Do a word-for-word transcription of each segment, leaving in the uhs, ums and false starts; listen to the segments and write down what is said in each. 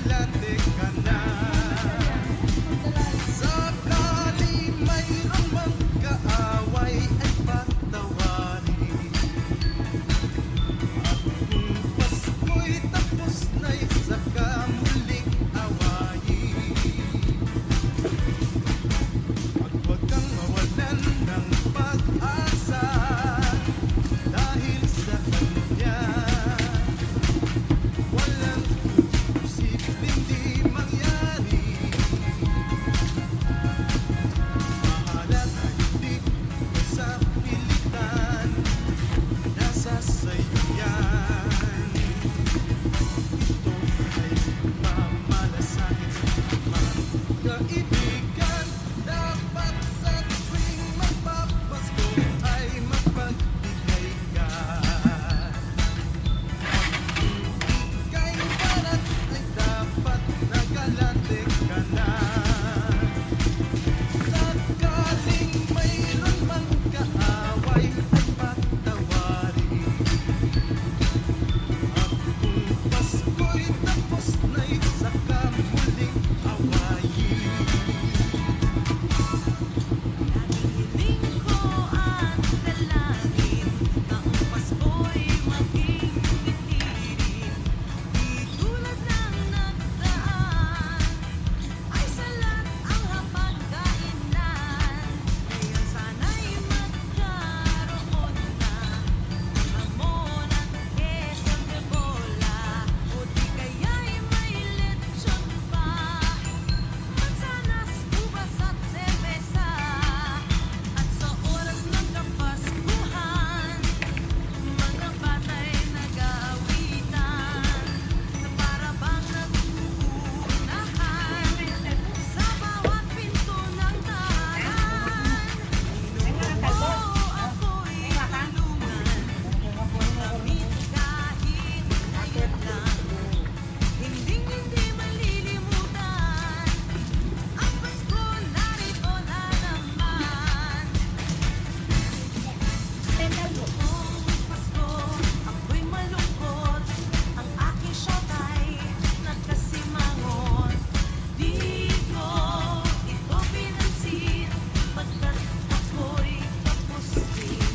Late ka na. Sakali mayroon mang kaaway ay patawarin. At kung Pasko'y tapos na'y saka muling awayin. At huwag kang mawalan ng pag-asa dahil sa kanya. Walang imposibleng di mangyari. Mahalaga hindi ka sa pilitan, nasa sa'yo yan. Ito ay pamalasakit, mga kaibigan. Dapat sa tuwing magpapasko ay mapagbigay ka. Kung ika'y banat ay dapat nagalante ka na. Sakaling mayroon mang kaaway ay patawarin. At kung Pasko'y tapos na'y saka muling awayin. Laging hiling ko at dalangin na ang Pasko'y maging mitirin. Di tulad ng nagdaan ay salat ang hapagkainan. Ngayon sana'y magkaroon na ng hamon at queso de bola, o di kaya'y may lechon pa. Mansanas, ubas at serbesa. At sa oras ng Kapaskuhan, mga bata'y nag-aawitan na para bang nag-uunahan sa bawat pinto ng tahanan. Ninong, ako'y tulungan, kami kahit ngayon lang. Hinding-hindi malilimutan ang Pasko, narito na naman. Noong Pasko, ako'y malungkot, ang aking siyota'y nagkasimangot. Di ko ito pinansin, pagkat ako'y kapuspis.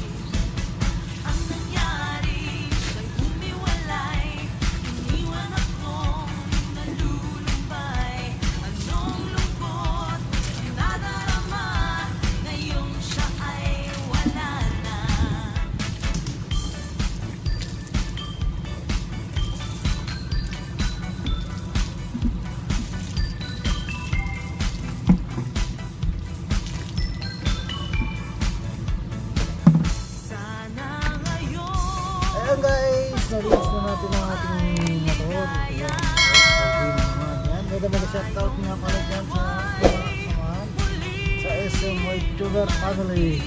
Ang nangyari, siya'y humiwalay, iniwan akong nalulumbay. Anong lungkot ang nadarama, ngayong siya ay wala na. Sana ngayon. Ayan guys, nalinis na natin ang ating motor. Ayan, guys, sabi naman. Yan, may dami na shoutout nga pala dyan sa, sa, sa S M Y Tuber family.